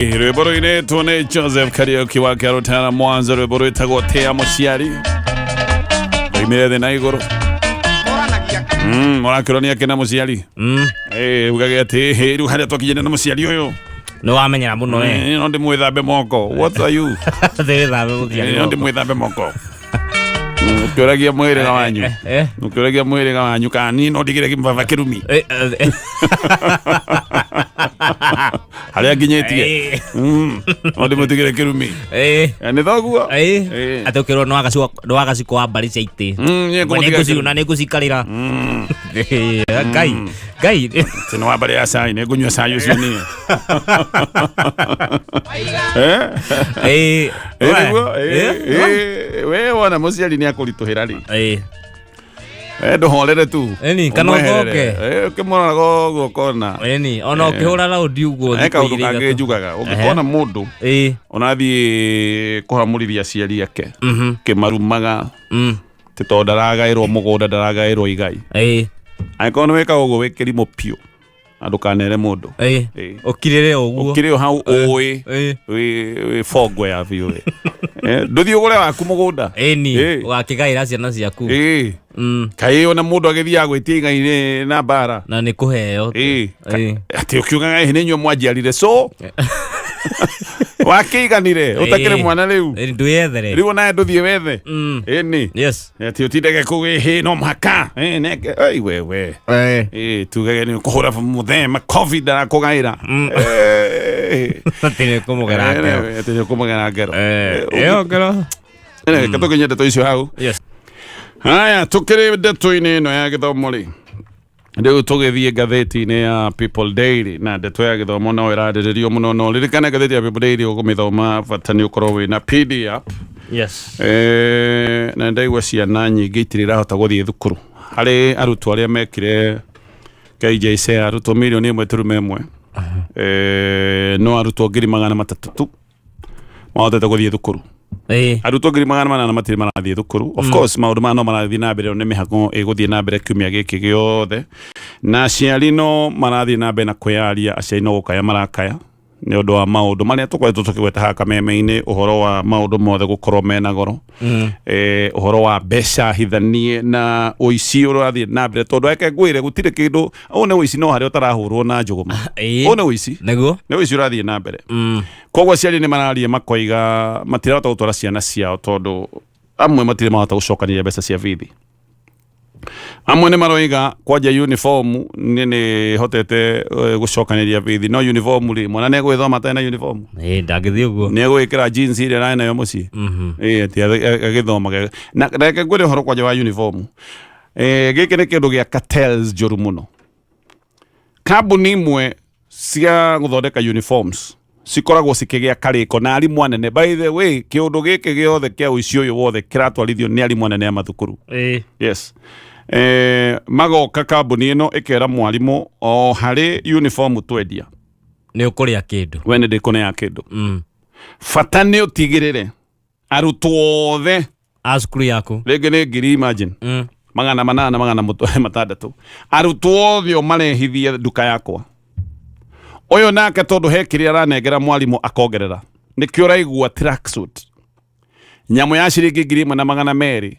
Rwĩmbo rũinĩtwo nĩ Joseph Kariũki wa Kĩarũtara Mwanza, rwĩmbo rwĩtagwo Tĩa Mũciari, rũimire thĩ na igũrũ. Mũrakĩrwo akĩna mũciari. Ugage atĩ hĩ rĩu harĩa twakinyire na mũciari ũyũ. Nĩ wamenyera mũno eh. No ndĩmwĩthambe moko. What are you? Ndĩwĩthambe mũciari. No ndĩmwĩthambe moko. Ũkĩũragia mwĩrĩga wanyu. Ũkĩũragia mwĩrĩga wanyu kana niĩ no ndigĩre baba kĩrumi. Harĩa nginyĩtie. No ndĩmũtigĩre kĩrumi. Nĩ thoguo. Atĩ ũkĩrwo nĩ wagaciko wa mbarĩ cia itĩ. Niĩ ngũmũtiga Nĩngũciuna nĩngũcikarĩra. Ngai Ngai. Atĩ nĩ wa mbarĩ ya cai, nĩ ngũnyua cai ũcio niĩ. Nĩguo, we wona mũciari nĩ akũritũhĩra rĩ. We ndũhorere tu. Ĩni, kana Ũmweherere. ũcoke. Ũkĩmũroraga ũguo ũkona. Ĩni, ona ũkĩhũra raundi ũguo He thikũ kaũndũ igĩrĩ kangĩ ithatũ. njugaga ũngĩkona mũndũ ũrathiĩ kũhamũrithia aciari ake kĩmarumaga ti tondũ ndaragaĩrwo mũgũnda, ndaragaĩrwo igai, angĩkorwo nĩ wĩkaga ũguo wĩ kĩrimũ biũ na ndũkanere mũndũ. Ũkirĩre ũguo. Ũkĩrĩ o hau ũĩ wĩ bongwe ya biũ we. Ndũthiĩ ũgũre waku mũgũnda. Ĩni, ũgakĩgaĩra ciana ciaku. Kaĩ ona mũndũ agĩthiaga gwĩtia igai na mbara. Na nĩ kũheo. Atĩ ũkiugaga ĩ nĩ inyuĩ mwanjiarire, so wakĩiganire ũtakĩrĩ mwana rĩu. Ĩni, ndwĩyethere. Rĩu onawe ndũthiĩ wethe. Ĩni. Atĩ ũtindage kũu ĩhĩ no mũhaka. Neke oi wewe. Tugage nĩ kũhũra mũthee makobi ndarakũgaĩra. Atĩ nĩ kũmũgera ngero. Atĩ nĩ kũmũgera ngero. Ĩyo ngero. Reke tũkinye ndeto icio hau. Haya, tũkĩrĩ ndeto-inĩ ĩno ya gĩthomo rĩ, rĩu tũgĩthiĩ ngathĩti-inĩ ya People Daily, na ndeto ya gĩthomo no ĩrarĩrĩrio mũno. No ririkane ngathĩti ya People Daily ũkũmĩthoma bata nĩ ũkorwo wĩna PDF. Na ndaigua ciana nyingĩ itirĩ irahota gũthiĩ thukuru. Harĩ arutwo arĩa mekire KJSEA, arutwo 1.1 million, no arutwo 300,000 tu mahotete gũthiĩ thukuru. Arutwo 800,000 matirĩ marathiĩ thukuru. Of course maũndũ maya no marathiĩ na mbere, nĩ mĩhango ĩgũthiĩ na mbere kiumia gĩkĩ gĩothe, na aciari no marathiĩ na mbere na kwĩyaria. Aciari no gũkaya marakaya nĩ ũndũ wa maũndũ marĩa tũkoretwo tũkĩgweta haha kameme-inĩ, ũhoro wa maũndũ mothe gũkorwo mena goro, ũhoro wa mbeca hithanie na ũici ũrathiĩ na mbere, tondũ reke ngwĩre gũtirĩ kĩndũ, ũyũ nĩ ũici, no harĩa ũtarahũrwo na njũgũma. Ũyũ nĩ ũici. Nĩguo. Nĩ ũici ũrathiĩ na mbere. Koguo aciari nĩ mararia makoiga matirahota gũtwara ciana ciao tondũ amwe matirĩ mahota gũcokanĩria mbeca cia bithi. Amwe nĩ maroiga kwanja uniform nĩ nĩ hotete gũcokanĩria bithi, no uniform rĩ, mwana nĩ egũgĩthoma atarĩ na uniform? Ndangĩthiĩ ũguo. Nĩ egũgĩkĩra jeans ĩrĩa ararĩ nayo mũciĩ? Ĩĩ, atĩ agĩthomage. Na reke ngwĩre ũhoro kwanja wa uniform. Gĩkĩ nĩ kĩndũ gĩa cartels njũru mũno. Kambuni imwe cia gũthondeka uniforms cikoragwo cikĩgĩa karĩko na arimũ anene. By the way, kĩũndũ gĩkĩ gĩothe kĩa ũici ũyũ wothe kĩratwarithio nĩ arimũ anene a mathukuru. Yes. Magoka kambuni ĩno ĩkera mwarimũ o harĩ uniform twendia Nĩ ũkũrĩa kĩndũ. We nĩ ndĩkũnea kĩndũ. Bata nĩ ũtigĩrĩre arutwo othe a cukuru yaku rĩngĩ nĩ ngiri, imagine, 800 600, arutwo othe ũmarehithie nduka yakwa. Ũyũ nake tondũ he kĩrĩa aranengera mwarimũ akongerera, nĩkĩo ũraigua tracksuit nyamũ ya ciringi 1200,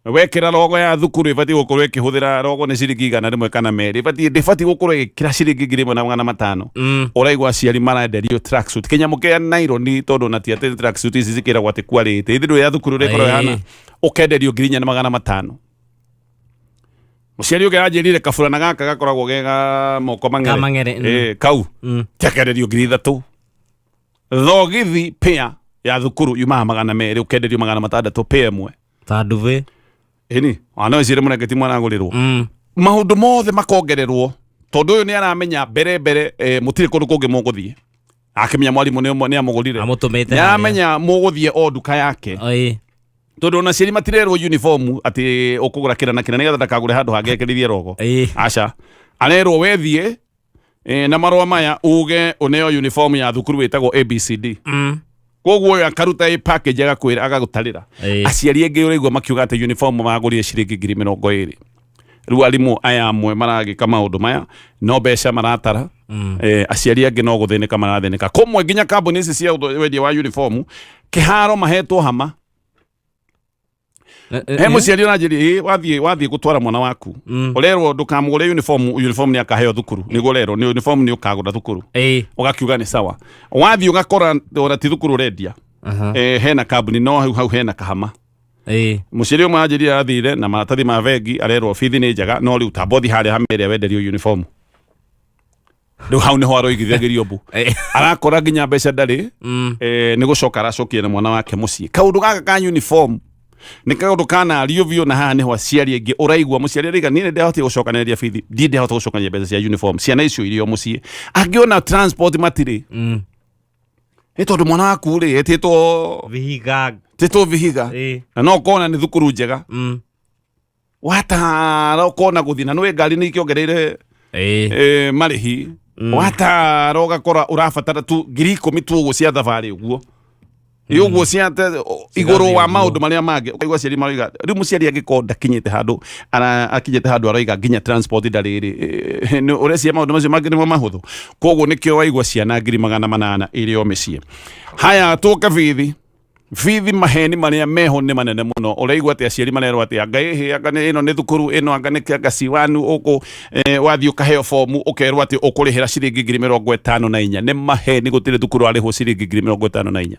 wekĩra logo ya thukuru ĩbatiĩ gũkorwo ĩkĩhũthĩra logo nĩ ciringi 100 kana 2, ĩbatiĩ ndĩbatiĩ gũkorwo ĩgĩkĩra ciringi 1500. Ũraigua aciari marenderio tracksuit kĩnyamũ kĩa naironi, tondũ na ti atĩ tracksuit ici cikĩragwo atĩ quality ithuĩ ya thukuru ũrĩa ĩkoragwo ĩhana, ũkenderio 4500. Mũciari ũngĩ aranjĩrire kaburana gaka gakoragwo ge ga moko mang'ere. Ka mang'ere. Kau tiakenderio 3000. Thogithi pĩa ya thukuru yumaga 200, ũkenderio 600 pĩa ĩmwe. Ta nduve. Ĩni ona no icire mũrengeti mwana agũrĩrwo. Maũndũ mothe makongererwo tondũ ũyũ nĩ aramenya mbere mbere, mũtirĩ kũndũ kũngĩ mũgũthiĩ, akĩmenya mwarimũ nĩ amũgũrire. Amũtũmĩte nĩ harĩa. Aramenya mũgũthiĩ o nduka yake. Tondũ ona aciari matirerwo uniform atĩ ũkũgũra kĩra na kĩra nĩgetha ndakagũre handũ hangĩ ekĩrithie rogo. Aca, arerwo wethiĩ na marũa maya uge ũneo uniform ya thukuru ĩtagwo ABCD. Koguo ũyũ akaruta ĩ package agakwĩra agagũtarĩra. Aciari aingĩ ũraigua makiuga atĩ uniform magũrire ciringi 20,000. Rĩu arimũ aya amwe maragĩka maũndũ maya no mbeca maratara. Aciari angĩ no gũthĩnĩka marathĩnĩka kũmwe nginya kambuni ici cia wendia wa uniform kĩharo mahetwo hama. He mũciari ũranjĩria ĩ wathiĩ gũtwara mwana waku, ũrerwo ndũkamũgũre uniform, uniform nĩ akaheo thukuru, nĩguo ũrerwo nĩ uniform nĩ ũkagũra thukuru. Ũgakiuga nĩ sawa, wathiĩ ũgakora ona ti thukuru ũrendia. Hena kambuni no hau hau hena kahama. Mũciari ũmwe anjĩrire athire na maratathi ma bengi, arerwo bithi nĩ njega no rĩu tamba ũthiĩ harĩa hama ĩrĩa wenderio uniform. Rĩu hau nĩho aroigithagĩrio mbu. Arakora nginya mbeca ndarĩ. Nĩ gũcoka aracokia na mwana wake mũciĩ. Kaũndũ gaka ka uniform nĩ kaũndũ kanario biũ, na haha nĩho aciari aingĩ ũraigua mũciari araiga niĩ nĩ ndahotire gũcokanĩrĩria bithi, ndiĩ ndahota gũcokanĩrĩria mbeca cia uniform. Ciana icio irio mũciĩ angĩona transport matirĩ. Nĩ tondũ mwana waku rĩ etĩtwo Vihiga. Tĩtwo Vihiga. Na no ũkona nĩ thukuru njega. Watara ũkona gũthiĩ na nĩwe ngari nĩ ikĩongereire marĩhi. Watara ũgakora ũrabatara tu 10,000 tu ũguo cia thabarĩ ũguo ĩ ũguo cia igũrũ wa ũguo. Maũndũ marĩa mangĩ ũkaigua aciari maroiga rĩu mũciari angĩkorwo ndakinyĩte handũ akinyĩte handũ aroiga nginya transport ndarĩ rĩ, ũreciria maũndũ macio mangĩ nĩmo mahũthũ. Koguo nĩkĩo waigua ciana 800,000 irĩ o mĩciĩ. Haya, tũke bithi. Bithi maheni marĩa meho nĩ manene mũno. Ũraigua atĩ aciari marerwo atĩ anga ĩhĩ anga nĩ ĩno nĩ thukuru ĩno anga nĩ anga C1 ũkũ wathiĩ ũkaheo bomu ũkerwo atĩ ũkũrĩhĩra ciringi 54,000. Nĩ maheni, gũtirĩ thukuru arĩhwo ciringi 54,000.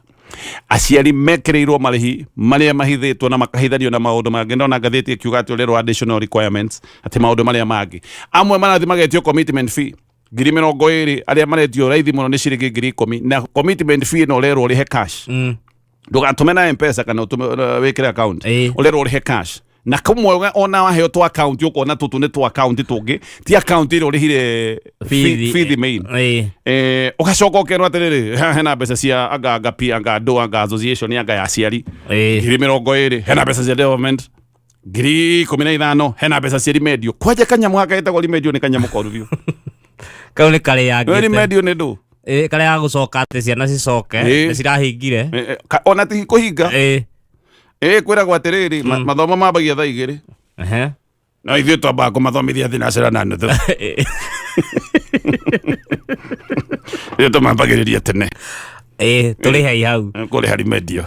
Aciari mekĩrĩirwo marĩhi marĩa mahithĩtwo na makahithanio na maũndũ mangĩ. Ndona ngathĩti ĩkiuga atĩ ũrerwo additional requirements, atĩ maũndũ marĩa mangĩ amwe marathiĩ magetio commitment fee 20,000, arĩa maretio raithi mũno nĩ ciringi 10,000. Na commitment fee ĩno ũrerwo ũrĩhe cash. Ndũgatũme na Mpesa kana ũtũme wĩkĩre account. Ũrerwo ũrĩhe cash na kũmwe ona waheo twa account ũkona tũtũ nĩ twa account tũngĩ, ti account ĩrĩa ũrĩhire bithi main. Ũgacoka ũkerwo atĩrĩrĩ, haha hena mbeca cia anga anga P anga andũ anga association anga ya aciari 20,000, hena mbeca cia development 15,000, hena mbeca cia remedial. Kwanja kanyamũ gaka getagwo remedial nĩ kanyamũ koru biũ. Kau nĩ karĩangĩte. Remedial nĩ ndũ? Karĩa ga gũcoka atĩ ciana cicoke. Nĩ cirahingire. Ona ti kũhinga. Kwĩragwo atĩrĩrĩ, mathomo mambagia thaa 2. No ithuĩ twambaga kũmathomithia thinacera na nuthu. Ithuĩ tũmambagĩrĩria tene. Tũrĩhei hau. Kũrĩha remedial.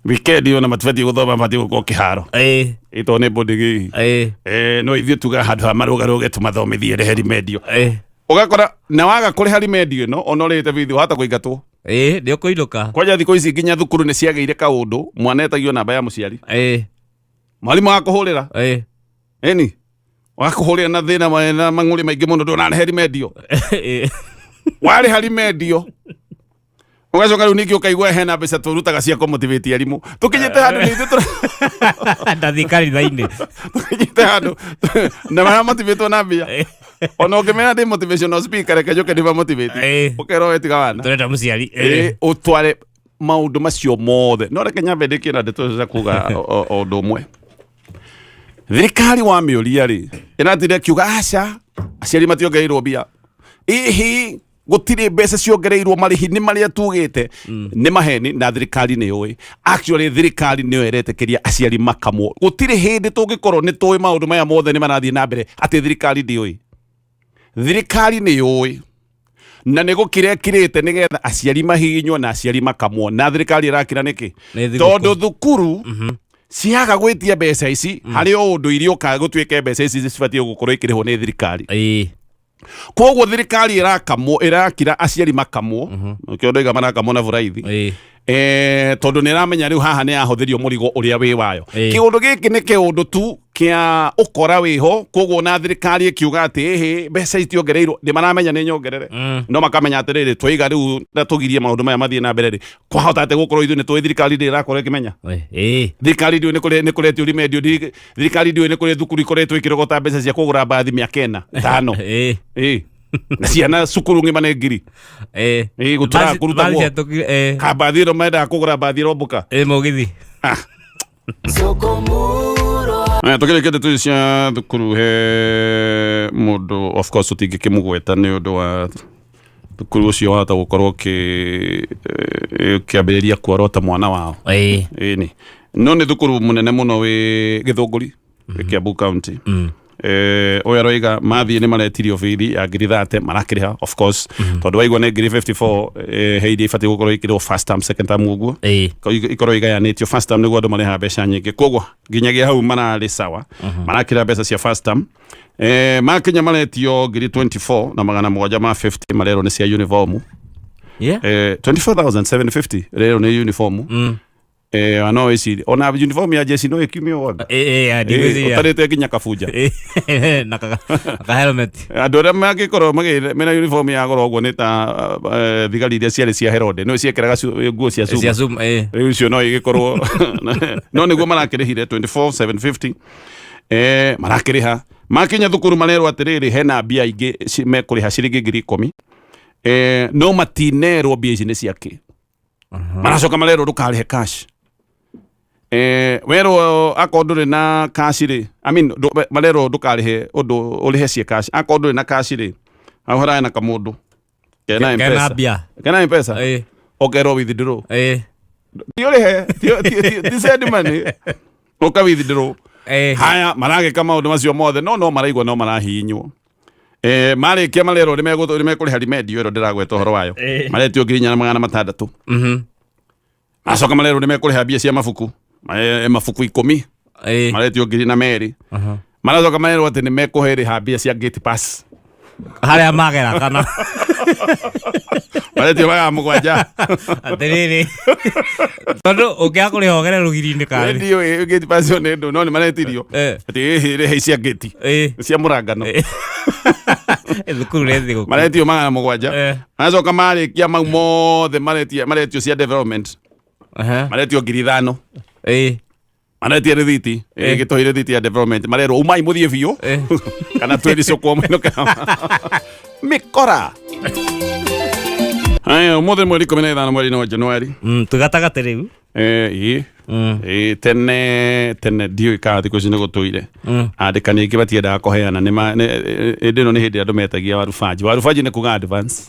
Weekend ona matibatiĩ gũthoma, mabatiĩ gũkorwo kĩharo. Ĩtoo nĩ boarding hihi. No ithuĩ tuga handũ ha marũgarũge tũmathomithie rehe remedial. Ũgakora na waga kũrĩha remedial ĩno ona ũrĩhĩte bithi wahota kũingatwo. Nĩ ũkũinũka. Kwanja thikũ ici nginya thukuru nĩ ciagĩire kaũndũ mwana etagio namba ya mũciari. Mwarimũ akũhũrĩra. Ĩni wakũhũrĩra na thĩna na mang'ũrĩ maingĩ mũno ndũnarehe remedial. Warĩha remedial ũgacoka rĩu ningĩ ũkaigua hena mbeca tũrutaga cia kũmotivate arimũ. Tũkinyĩte handũ nĩ ithuĩ Ndathiĩ kanitha-inĩ. Tũkinyĩte handũ na maramotivatwo na mbia. Ona ũngĩmera ndĩ motivational speaker, reke njũke ndĩma motivate, ũkerwo we tiga wana. Tũrenda mũciari. Ũtware maũndũ macio mothe. No reke nyambe ndĩkie na ndeto cia kuga o ũndũ ũmwe. Thirikari wamĩũria rĩ, ĩratire kiuga aca, aciari mationgereirwo mbia, ihi gũtirĩ mbeca ciongereirwo, marĩhi nĩ marĩa tugĩte. Nĩ maheni na thirikari nĩ yũĩ. Actually thirikari nĩyo ĩretĩkĩria aciari makamwo. Gũtirĩ hĩndĩ tũngĩkorwo nĩ tũĩ maũndũ maya mothe nĩ marathiĩ na mbere atĩ thirikari ndĩũĩ. Thirikari nĩ yũĩ na nĩ gũkira ĩkirĩte nĩgetha aciari mahihinywo na aciari makamwo. Na thirikari ĩrakira nĩkĩ? Nĩ thigũkũ. Tondũ thukuru ciaga gwĩtia mbeca ici harĩ o ũndũ iriũka gũtuĩke mbeca ici cibatiĩ gũkorwo ikĩrĩhwo nĩ thirikari. Koguo thirikari ĩrakamwo, ĩrakira aciari makamwo. Nĩkĩo ndoiga marakamwo na buraithi. Tondũ nĩ ĩramenya rĩu haha nĩ yahũthĩrio mũrigo ũrĩa wĩ wayo. Kĩũndũ gĩkĩ nĩ kĩũndũ tu kĩa ũkora wĩho. Koguo na thirikari ĩkiuga atĩ ĩhĩ mbeca itiongereirwo, nĩ maramenya nĩ nyongerere. No makamenya atĩrĩrĩ, twaiga rĩu na tũgirie maũndũ maya mathiĩ na mbere rĩ, kwahota atĩ gũkorwo ithuĩ nĩ tũĩ thirikari ndĩ ĩrakorwo ĩkĩmenya. Thirikari ndiũĩ nĩ kũretio remedial, thirikari ndiũĩ nĩ kũrĩ thukuru ikoretwo ikĩrogota mbeca cia kũgũra mbathi mĩaka 4, 5. Na ciana cukuru ng'ima nĩ ngiri. Gũtũraga kũrutagwo. Mbathi ciatũkire, Ka mbathi ĩno mendaga kũgũra mbathi ĩrombũka. Mũgithi. Aya, tũkĩrĩkia ndeto ici cia thukuru, he mũndũ of course tũtingĩkĩmũgweta nĩ ũndũ wa thukuru ũcio wahota gũkorwo ũkĩambĩrĩria kuorota mwana wao. Ĩni no nĩ thukuru mũnene mũno wĩ Gĩthũngũri, wĩ Kiambu County. Ũyũ aroiga mathiĩ nĩ maretirio bithi ya ngiri 30 marakĩrĩha, of course, tondũ waigua nĩ ngiri 54, he iria ibatiĩ gũkorwo ikĩrĩhwo first term, second term ũguo. Ikorwo igayanĩtio. First term nĩguo andũ marĩhaga mbeca nyingĩ, koguo nginyagia hau mararĩ sawa, marakĩrĩha mbeca cia first term. Makinya maretio ngiri 24 na magana mũgwanja ma 50, marerwo nĩ cia uniform. 24,750 rero nĩ uniform. No ĩci ona uniform ya jeshi no ĩkiumio wanga. Ndigwĩciria. Ũtarĩte nginya kabunja. Na ka helmet. Andũ arĩa mangĩkorwo mena uniform ya goro ũguo nĩ ta thigari iria ciarĩ cia Herode, nĩ ciekĩraga nguo cia cuma. Cia cuma, eh. Rĩu icio no igĩkorwo no nĩguo marakĩrĩhire 24,750. Marakĩrĩha, makinya thukuru marerwo atĩrĩrĩ, hena mbia ingĩ mekũrĩha ciringi 10,000. No matinerwo mbia ici nĩ ciakĩ. Maracoka marerwo ndũkarĩhe cash. Werwo akorwo ndũrĩ na cash rĩ, I mean, marerwo ndũkarĩhe ũndũ ũrĩhe cie cash. Akorwo ndũrĩ na cash rĩ, hau haraya na kamũndũ kena Kena M-Pesa. Mbia. Kena M-Pesa. Ũkerwo withdraw. Ti ũrĩhe, ti send money, ũka withdraw. Haya, maragĩka maũndũ macio mothe no maraigua no marahihinywo. Marĩkia marerwo nĩ mekũrĩha remedio ĩro ndĩragweta ũhoro wayo. Maretio 4,600. Macoka marerwo nĩ mekũrĩha mbia cia mabuku, mabuku 10. Maretio ngiri na merĩ. Maracoka marerwo atĩ nĩ mekũrĩha mbia cia gate pass. Harĩa magera kana? Maretio 700. Atĩrĩrĩ, tondũ ũngĩaga kũrĩha ũgere rũgiri-inĩ karĩ. Ndiũĩ gate pass ĩyo nĩ ndũ, no nĩ maretirio atĩ ĩhĩ rĩha cia gate cia mũrangano. Thukuru nĩ thigũkũ. Maretio 700. Maracoka marĩkia mau mothe maretio cia development. Maretio 5,000. Maretia rĩthiti. Gĩtohi rĩthiti ya development, marerwo umai mũthiĩ biũ kana twĩricũkwo mwĩnũke mĩkora. Haya, ũmũthĩ mweri 15 mweri-inĩ wa Januari. Twĩ gatagatĩ rĩu. Ĩĩ. Ĩĩ, tene tene ndiũĩ kana thikũ ici nĩ gũtũire andĩkani aingĩ matiendaga kũheana. Hĩndĩ ĩno nĩ hĩndĩ andũ metagia warubanji. Warubanji nĩ kuga advance.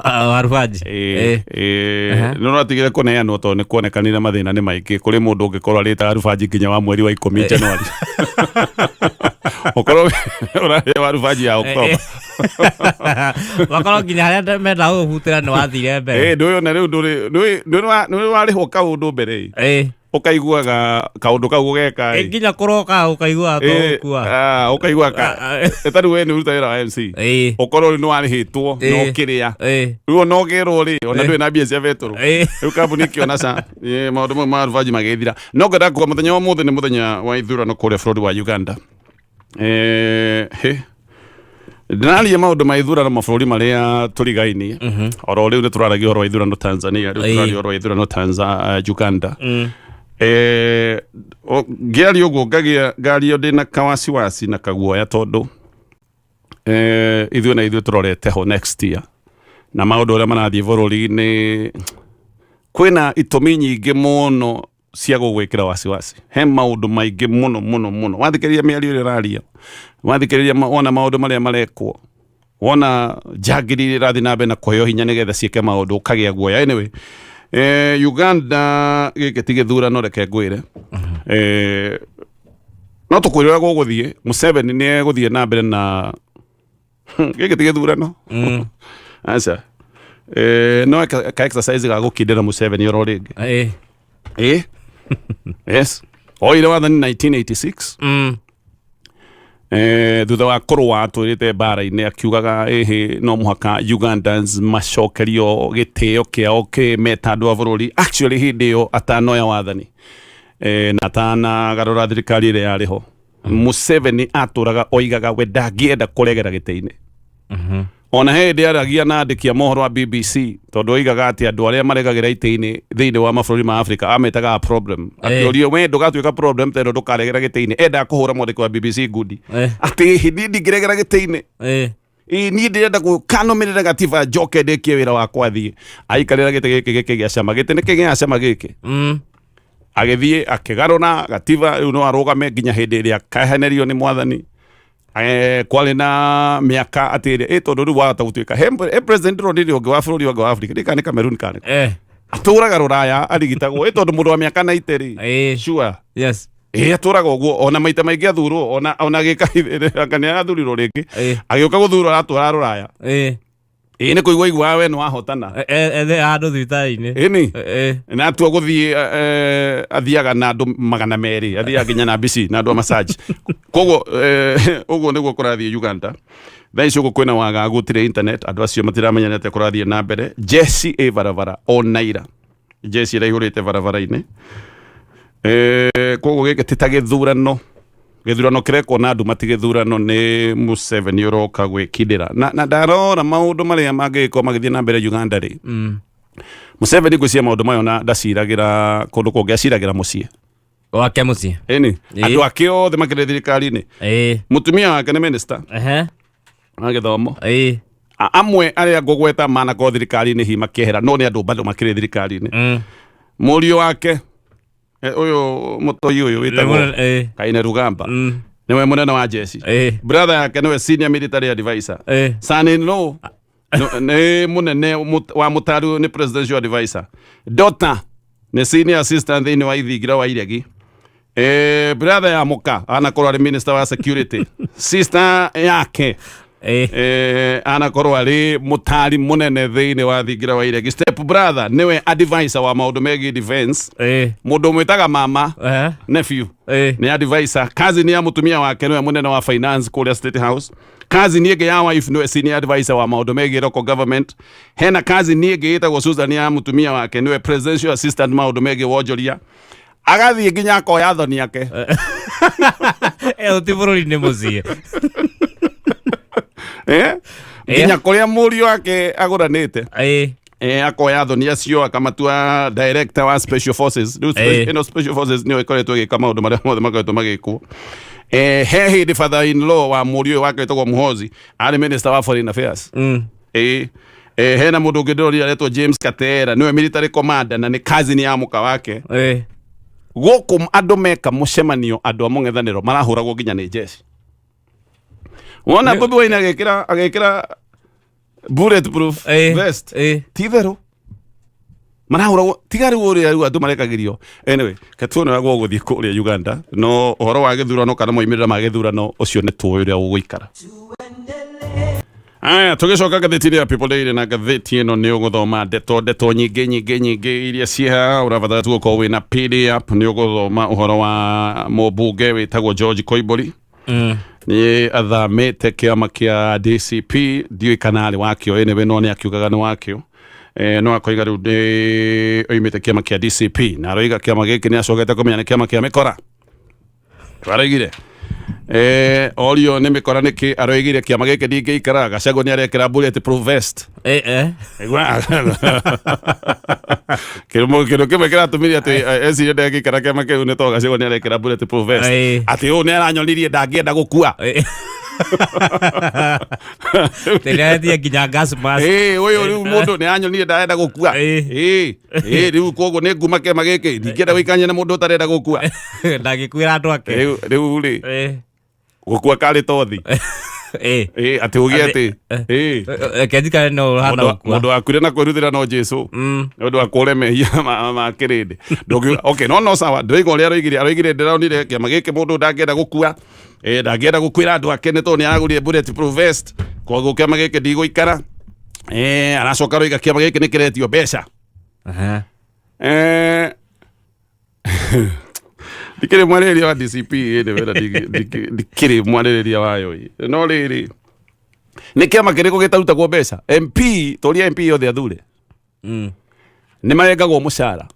Warubanji. Nĩ ũratigire kũneanwo tondũ nĩ kuonekanire mathĩna nĩ maingĩ. Kũrĩ mũndũ ũngĩkorwo arĩte warubanji nginya wa mweri wa 10, Januari, ũkorwo ũrarĩa warubanji ya Oktoba. Makorwo nginya harĩa menda gũgũbutĩra nĩ wathire mbere. Ndũĩ ona rĩu ndũrĩ nĩ warĩhwo kaũndũ mbere ĩ, ũkaiguaga kaũndũ kau ũgeka ĩ. Nginya kũroka ũkaigua to gũkua. Ũkaigua ka ĩtarĩ we nĩ ũruta wĩra wa MC, ũkorwo rĩu nĩ warĩhĩtwo na ũkĩrĩa, rĩu ona ũkĩrwo rĩ, ona ndũrĩ na mbia cia betũrũ. Rĩu kambuni ĩkĩona ca maũndũ mau ma rubanji magĩthira. No ngwenda kuga mũthenya wa ũmũthĩ nĩ mũthenya wa ithurano kũrĩa bũrũri wa Uganda. Hĩ ndĩraria maũndũ ma ithurano mabũrũri marĩa tũrigainie. Oro rĩu nĩ tũraragia ũhoro wa ithurano Tanzania, rĩu tũraria ũhoro wa ithurano Uganda. Ngĩaria ũguo ngagĩa ngario ndĩna kawasiwasi na kaguoya tondũ ithuĩ na ithuĩ tũrorete ho next year na maũndũ ũrĩa marathiĩ bũrũri-inĩ, kwĩna itũmi nyingĩ mũno cia gũgwĩkĩra wasiwasi. He maũndũ maingĩ mũno mũno mũno. Wathikĩrĩria mĩario ĩrĩa ĩraria, wathikĩrĩria wona maũndũ marĩa marekwo, wona njangiri iria irathiĩ na mbere na kũheo hinya nĩgetha ciĩke maũndũ, ũkagĩa guoya. Anyway, Uganda gĩkĩ ti gĩthurano, reke ngwĩre. No tũkwĩre ũrĩa gũgũthiĩ. Museveni nĩ egũthiĩ na mbere na gĩkĩ ti gĩthurano, aca. No ka exercise ga gũkindĩra Museveni oro rĩngĩ. Yes, oire wathani 1986. Thutha wa kũrũa atwĩrĩte mbara-inĩ akiugaga ĩhĩ no mũhaka Ugandans macokerio gĩtĩo kĩao kĩ meta andũ a bũrũri. Actually, hĩndĩ ĩyo atanoya wathani na atanagarũra thirikari ĩrĩa yarĩ ho, Museveni atũraga oigaga we ndangĩenda kũregera gĩtĩ-inĩ. Ona he hĩndĩ aragia na andĩki a mohoro a BBC tondũ oigaga atĩ andũ arĩa maregagĩra itĩ-inĩ thĩinĩ wa mabũrũri ma Africa ametaga a problem. Akĩũrio, "We ndũgatuĩka problem tondũ ndũkaregera gĩtĩ-inĩ?" Endaga kũhũra mwandĩki wa BBC ngundi atĩ niĩ ndingĩregera gĩtĩ-inĩ. Ĩ, niĩ ndĩrenda gũkanũmĩrĩra gatiba njoke ndĩkie wĩra wakwa thiĩ aikarĩra gĩtĩ gĩkĩ. Gĩkĩ gĩa cama, gĩtĩ nĩ kĩgĩa cama gĩkĩ. Agĩthiĩ akĩgarũra gatiba, rĩu no arũgame nginya hĩndĩ ĩrĩa akahenerio nĩ mwathani. Kwarĩ na mĩaka atĩ ĩrĩa tondũ rĩu wahota gũtuĩka he president ndĩronire ũngĩ wa bũrũri ũngĩ wa Africa, ndikana nĩ Cameroon kana atũraga rũraya arigitagwo, tondũ mũndũ wa mĩaka 90 rĩ. Sure. Ĩ atũraga ũguo ona maita maingĩ athurwo ona gĩka anga nĩ arathurirwo rĩngĩ. Ĩ. Agĩũka gũthurwo aratwara rũraya. Ĩ. Ĩ nĩ kũigua iguaga we nĩ wahotana. Ethe handũ thibitarĩ-inĩ. Ĩni. Ĩ. Na atua gũthiĩ athiaga na andũ 200, athiaga nginya na mbici na andũ a massage. Koguo ũguo nĩguo kũrathiĩ Uganda. Thaa ici ũguo kwĩna wagagu, gũtirĩ internet, andũ acio matiramenya nĩ atĩa kũrathiĩ na mbere. Jeci ĩ barabara ona ira. Jeci ĩraihũrĩte barabara-inĩ. Koguo gĩkĩ ti ta gĩthurano. Gĩthurano kĩrekwo na andũ mati gĩthurano nĩ Museveni ũroka gwĩkindĩra. Na ndarora maũndũ marĩa mangĩgĩkorwo magĩthiĩ na mbere Uganda rĩ. Museveni ngwĩciria maũndũ mayo na ndaciragĩra kũndũ kũngĩ, aciragĩra mũciĩ. Wake mũciĩ. Ĩni. Ĩĩ. Andũ ake othe makĩrĩ thirikari-inĩ. Ĩ. Mũtumia wake nĩ minister Ehe. wa gĩthomo. Ĩ. Amwe arĩa ngũgweta manakorwo thirikari-inĩ hihi makĩehera, no nĩ andũ bado makĩrĩ thirikari-inĩ. Mũriũ wake ũyũ mũtoi ũyũ wĩtagwo Ĩ. Kaine Rugamba nĩwe mũnene wa jeshi. Ĩ. Brother yake nĩwe senior military advisor. Ĩ. Son in law nĩ mũnene wa mũtaru, nĩ presidential advisor. Daughter nĩ senior assistant thĩinĩ wa ithingira wa iregi. Brother ya mũka anakorwo arĩ minister wa security. Sister yake Ĩ. Anakorwo arĩ mũtari mũnene thĩinĩ wa thingira wa iregi. Step brother nĩwe advisor wa maũndũ megiĩ defense. Ĩ. Mũndũ ũmwĩtaga mama Ehe. nephew Ĩ. nĩ advisor. Cousin ya mũtumia wake nĩwe mũnene wa finance kũrĩa State House. Cousin ĩngĩ ya wife nĩwe senior advisor wa maũndũ megiĩ local government. Hena cousin ĩngĩ ĩtagwo Susan ya mũtumia wake nĩwe presidential assistant maũndũ megiĩ wonjoria. Agathiĩ nginya akoya thoni yake. Ĩ ti bũrũri-inĩ mũciĩ. Nginya kũrĩa mũriũ wake agũranĩte. Ĩ. Akoya thoni acio akamatua director wa special forces. Rĩu ĩno special forces nĩyo ĩkoretwo ĩgĩka maũndũ marĩa mothe makoretwo magĩkwo. He hĩndĩ father in law wa mũriũ ũyũ wake wĩtagwo Muhoozi arĩ minister wa foreign affairs. Hena mũndũ ũngĩ ndĩrorire aretwo James Katera nĩwe military commander na nĩ cousin ya mũka wake. Gũkũ andũ meka mũcemanio, andũ a mũng'ethanĩro marahũragwo nginya nĩ jeshi. Wona Bobi Wine agĩkĩra bulletproof vest. Ti itherũ marahũragwo, tiga rĩu ũrĩa rĩu andũ marekagĩrio. Anyway, ketuone ũrĩa gũgũthiĩ kũrĩa Uganda, no ũhoro wa gĩthurano kana moimĩrĩra ma gĩthurano ũcio nĩ tũĩ ũrĩa ũgũikara. Aya, tũgĩcoka ngathĩti-inĩ ya People Daily na ngathĩti ĩno nĩ ũgũthoma ndeto nyingĩ nyingĩ nyingĩ iria ciĩ haha. Ũrabatara tu gũkorwo wĩna PDF, nĩ ũgũthoma ũhoro wa mũmbunge wĩtagwo George Koimbũri. Nĩ athamĩte kĩama kĩa DCP, ndiũĩ kana arĩ wakĩo anyway, no nĩ akiugaga nĩ wakĩo. No akoiga rĩu nĩ oimĩte kĩama kĩa DCP, na aroiga kĩama gĩkĩ nĩ acokete kũmenya nĩ kĩama kĩa mĩkora. Aroigire orio nĩ mĩkora nĩkĩ, aroigire kĩama gĩkĩ ndingĩikara, Gachagua nĩ arekĩra bulletproof vest. Kĩndũ kĩmwe kĩratũmire atĩ ecirie ndangĩikara kĩama kĩu nĩ tondũ Gachagua nĩ arekĩra bulletproof vest. Atĩ ũũ nĩ aranyonirie ndangĩenda gũkua. Ndĩretie nginya gas mask. Ũyũ rĩu mũndũ nĩ aranyonirie ndarenda gũkua. Rĩu koguo nĩ nguma kĩama gĩkĩ, ndingĩenda gũikarania na mũndũ ũtarenda gũkua. Ndangĩkuĩra andũ ake. Rĩu rĩ gũkua karĩ tothi. Atĩ ũgĩe atĩ Reke njikare no ũhana gũkua. Mũndũ wakuire na kwĩrutĩra no Jesu. Nĩ ũndũ wa kũre mehia ma kĩrĩndĩ. Ndũngiuga, okay, no sawa, ndĩraigua ũrĩa aroigire ndĩronire kĩama gĩkĩ mũndũ ndangĩenda gũkua. Ndangĩenda gũkuĩra andũ ake nĩ tondũ nĩ aragũrire bulletproof vest. Koguo kĩama gĩkĩ ndigũikara. Aracoka aroiga kĩama gĩkĩ nĩ kĩretio mbeca. Ndikĩrĩ mwarĩrĩria wa DCP ĩndĩ wĩra ndikĩrĩ mwarĩrĩria wayo ĩ. No rĩrĩ, nĩ kĩama kĩrĩkũ gĩtarutagwo mbeca? MP, toria MP yothe athure. Nĩ marengagwo mũcara.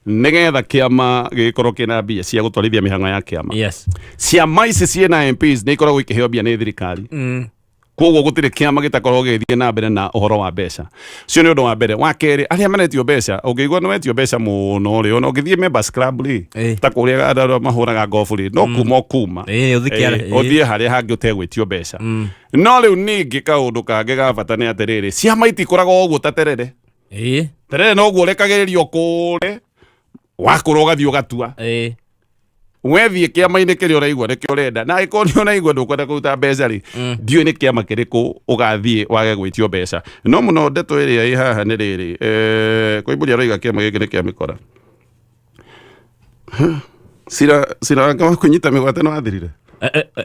Nĩgetha kĩama gĩgĩkorwo kĩna mbia cia gũtwarithia mĩhang'o ya kĩama. Ciama ici ciĩna MPs nĩ ikoragwo ikĩheo mbia nĩ thirikari. Koguo gũtirĩ kĩama gĩtakoragwo gĩgĩthiĩ na mbere na ũhoro wa mbeca. Ũcio nĩ ũndũ wa mbere. Wa kerĩ, arĩa maretio mbeca, ũngĩigua nĩ wetio mbeca mũno rĩ, ona ũngĩthiĩ members club rĩ, ta kũrĩa andũ arĩa mahũraga ngobu rĩ, no kuma ũkuma. Ũthiĩ kĩara, Ũthiĩ harĩa hangĩ ũtegwĩtio mbeca. No rĩu ningĩ kaũndũ kangĩ ga bata nĩ atĩrĩrĩ, ciama itikũraga ũguo ta terere. Terere noguo ũrekagĩrĩrio kũre, wakũra ũgathiĩ ũgatua. Wethiĩ kĩama-inĩ kĩrĩa ũraigua nĩkĩo ũrenda, na angĩkorwo nĩ ũraigua ndũkwenda kũruta mbeca rĩ, ndiũĩ nĩ kĩama kĩrĩkũ ũgathiĩ wage gwĩtio mbeca. No mũno ndeto ĩrĩa ĩ haha nĩ rĩrĩ, Koimbũri aroiga kĩama gĩkĩ nĩ kĩa mĩkora. Cira cira wake wa kũnyita mĩgwate nĩ wathirire.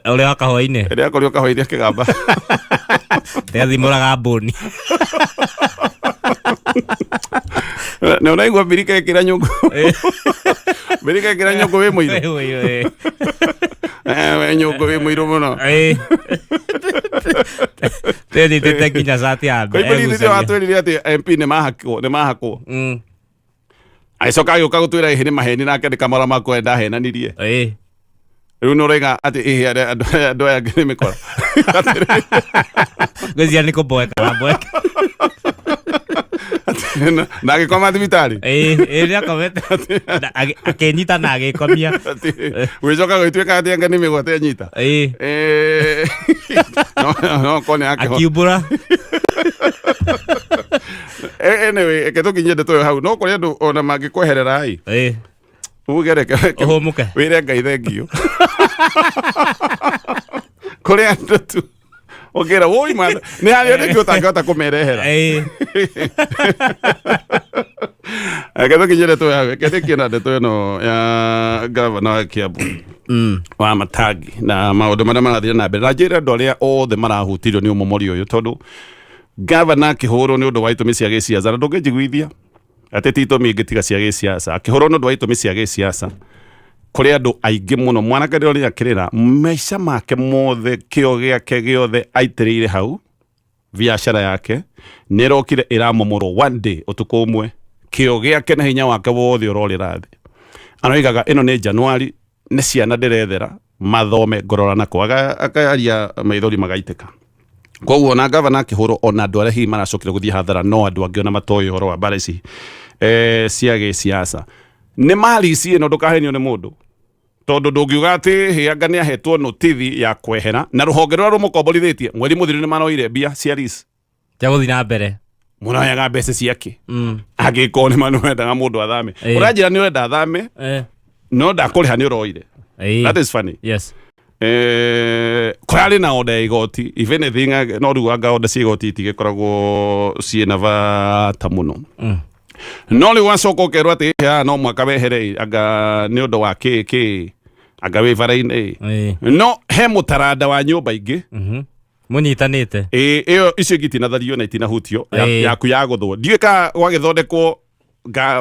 Ũrĩa wa kahũa-inĩ. Ĩrĩa akorirwo kahũa-inĩ akĩgamba. Nĩathimũraga mbũni. Nĩ ũraigua mbirika ĩkĩra nyũngũ. Mbirika ĩkĩra nyũngũ wĩ mũirũ. We nyũngũ wĩ mũirũ mũno. Tĩnyitĩte nginya cati ya mbere. Koimbũri thĩinĩ watwĩrire atĩ MP nĩ mahakwo nĩ mahakwo. Agĩcoka agĩũka gũtwĩra ĩhĩ nĩ maheni na akĩandĩka marũa ma kwenda ndahenanirie. Rĩu nĩ ũroiga atĩ ĩhĩ andũ aya angĩ nĩ mĩkora. Ngwĩciria nĩ kũmboeka aramboeka. Na agĩkoma thibitarĩ. Ĩĩ nĩ akomete. Na akĩnyita na agĩkomia. Gwĩcoka gũgĩtuĩka atĩ anga nĩ mĩgwate anyita. Ĩĩ. No korwo nĩ akĩhona. Akiumbũra. Anyway, reke tũkinyie ndeto ĩyo hau. No kũrĩ andũ ona mangĩkweherera ĩ. Uge reke Ũhũmũke. Wĩre Ngai thengiũ. Kũrĩ andũ tu ũngĩra woi man nĩ harĩ andũ aingĩ ũtangĩhota kũmerehera. Reke tũkinyie ndeto ĩyo hau. Reke ndĩkie na ndeto ĩno ya gavana wa Kiambu wa Matangi na maũndũ marĩa marathiĩ na mbere. Na njĩre andũ arĩa othe marahutirio nĩ ũmomori ũyũ tondũ gavana akĩhũrwo nĩ ũndũ wa itũmi cia gĩciaca na ndũngĩnjiguithia atĩ ti itũmi ingĩ tiga cia gĩciaca akĩhũrwo nĩ ũndũ wa itũmi cia gĩciaca kũrĩ andũ aingĩ mũno mwanake ndĩronire akĩrĩra maica make mothe kĩo gĩake gĩothe aitĩrĩire hau biacara yake nĩ ĩrokire ĩramomorwo one day ũtukũ ũmwe kĩo gĩake na hinya wake wothe ũrorĩra thĩ aroigaga ĩno nĩ Januari nĩ ciana ndĩrethera mathome ngorora nako akaria maithori magaitĩka koguo ona gavana akĩhũrwo ona andũ arĩa hihi maracokire gũthiĩ hathara no andũ angĩ ona matoĩ ũhoro wa mbara ici cia gĩsiasa nĩ marici ĩno ndũkahenio nĩ mũndũ tondũ ndũngiuga atĩ hĩanga nĩ ahetwo notithi ya kwehera na rũhonge rũrĩa rũmũkomborithĩtie mweri mũthiru nĩ maroire mbia cia lease Cia gũthiĩ na mbere. Mũroyaga mbeca ciake angĩkorwo nĩ manwendaga mũndũ athame. Ũranjĩra nĩ ũrenda athame no ndakũrĩha nĩ ũroire. That is funny. Kũrarĩ na order ya igoti, if anything no rĩu anga order cia igoti itigĩkoragwo ciĩna bata mũno. No rĩu wacoka ũkerwo atĩ haha no mwaka wehere anga nĩ ũndũ wa kĩ kĩ anga wĩ bara-inĩ. No he mũtaranda wa nyũmba ingĩ. Mũnyitanĩte. Ĩĩ, ĩyo icio ingĩ itinathario na itinahutio yaku yagũthwo ndiũĩ kana gwagĩthondekwo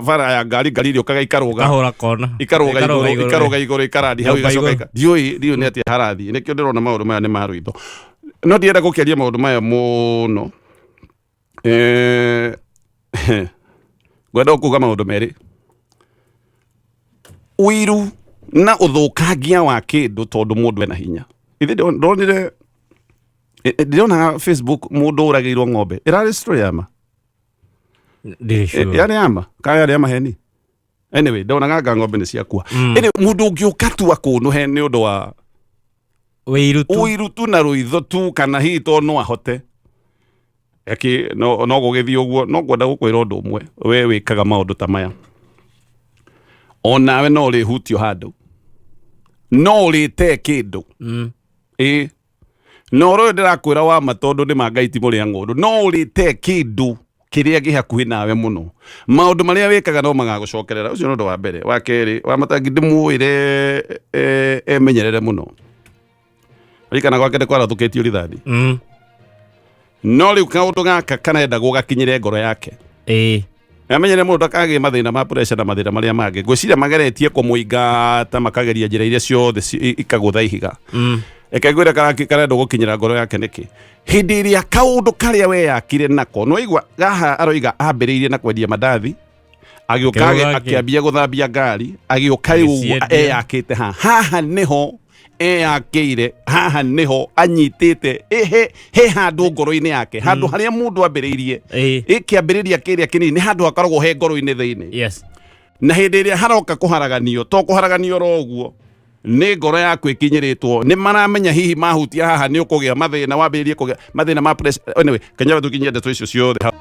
bara ya ngari ngari ĩrĩũkaga ikarũga. Kahũra kona. Ikarũga igũrũ ikarũga igũrũ ikarandi hau. Nyũmba igacoka igũrũ. Ndiũĩ nĩ atĩa harathiĩ nĩkĩo ndĩrona maũndũ maya nĩ ma rwĩtho no ndienda gũkĩaria maũndũ maya mũno. Ngwenda kuga maũndũ merĩ, ũiru na ũthũkangia wa kĩndũ tondũ mũndũ ena hinya. Ithe ndonire ndĩronaga Facebook mũndũ ũragĩirwo ng'ombe ĩrarĩ story ya ma. Ndirĩ sure. Yarĩ ya ma kana yarĩ ya maheni? Anyway, ndonaga nga ng'ombe nĩ ciakua. Anyway, mũndũ ũngĩũka tu akũnũhe nĩ ũndũ wa Wĩiru tu. Ũiru tu na rũitho tu kana hihi to no ahote eki no gũgĩthiĩ ũguo. No ngwenda gũkwĩra ũndũ ũmwe, we wĩkaga maũndũ ta maya onawe no ũrĩhutio handũ, no ũrĩte kĩndũ. Ĩĩ, na ũhoro ũyũ ndĩrakwĩra wa ma tondũ nĩ ma Ngai ti mũrĩa ng'ũndũ. No ũrĩte kĩndũ kĩrĩa gĩ hakuhĩ nawe mũno. Maũndũ marĩa wĩkaga no magagũcokerera. Ũcio nĩ ũndũ wa mbere. Wa kerĩ, wa matangi ndĩmwĩre emenyerere mũno. Ririkana gwake nĩ kwarathũkĩtio rithathi. No rĩu kaũndũ gaka karendagwo gakinyĩre ngoro yake. Amenyere mũndũ ndakagĩe mathĩna ma pressure na mathĩna marĩa mangĩ. Ngwĩciria mageretie kũmũingata makageria njĩra iria ciothe ikagũtha ihiga. Reke ngwĩre karendwo gũkinyĩra ngoro yake nĩkĩ. Hĩndĩ ĩrĩa kaũndũ karĩa weyakire nako, nĩwaigua haha aroiga ambĩrĩirie na kwendia mandathi, agĩũka Akĩrũga akĩambia gũthambia ngari, agĩũka rĩu ũguo Agĩciendia. eyakĩte haha. Haha nĩho eyakĩire, haha nĩho anyitĩte, he handũ ngoro-inĩ yake, handũ harĩa mũndũ ambĩrĩirie. Ĩ kĩambĩrĩria kĩrĩa kĩnini nĩ handũ hakoragwo he ngoro-inĩ thĩinĩ. Na hĩndĩ ĩrĩa haroka kũharaganio, to kũharaganio oro ũguo, nĩ ngoro yaku ĩkinyĩrĩtwo nĩ maramenya hihi mahutia haha nĩ ũkũgĩa mathĩna, wambĩrĩrie kũgĩa mathĩna ma pressure. Anyway, Kenya tũkinyie ndeto icio ciothe hau.